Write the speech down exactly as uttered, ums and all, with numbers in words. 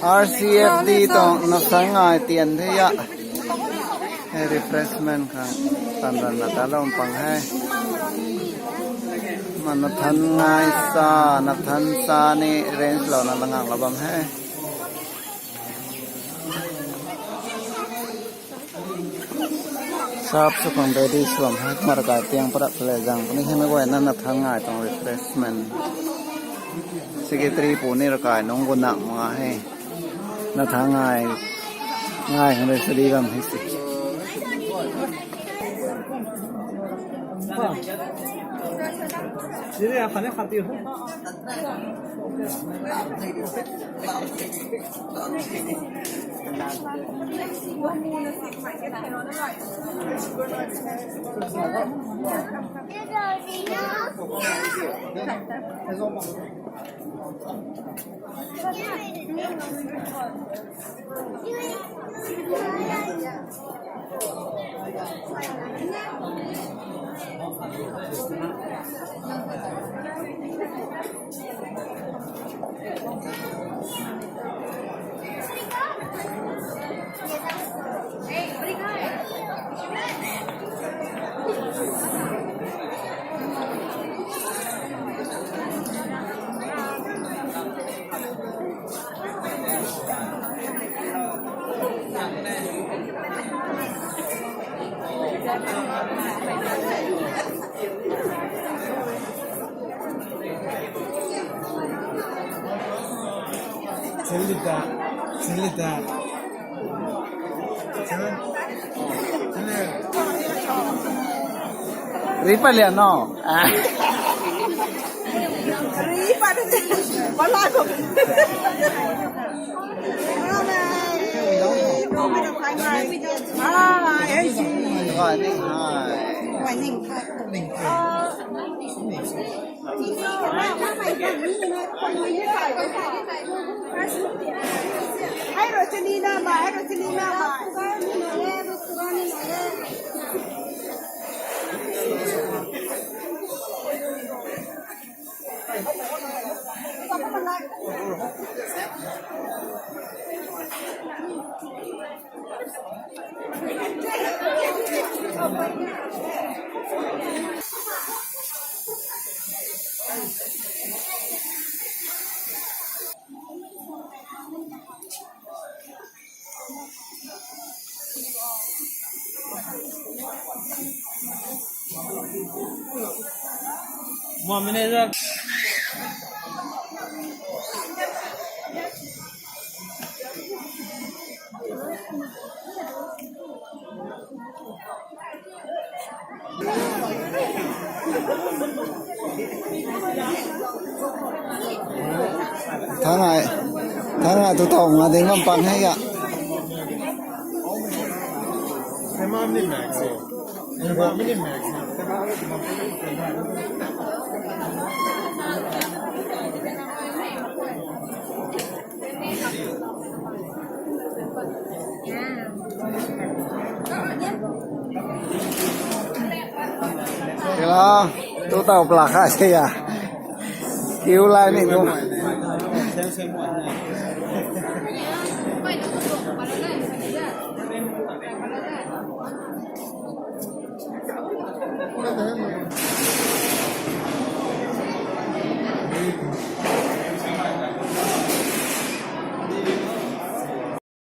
R C F D tuang nathan ngai tian the ya. Hei refreshment khang tan ran na ta lou pang he. Ma nathan ngai sa, nathan sa ni range lou na langang lou bam he. Sap sw khang ready sw bam he, kumna ravkai tiang parak le zang puni hei mei guay na nathan ngai tuang refreshment. Secretary pu ni ravkai nunc gu nak mak he. Nathan ngai, ngai khang ready bam he si. Selita, Selita. Ripa lian no. Ah. Ripa lian. Bala ko. Ah, eh, si. Wai ning hai. Wai ning hai. Ah. Thang ai, thang ai tu tau nga ding lam pang hai ya. Hello, tu tau pla kha se ya. Kiu lai ni tu.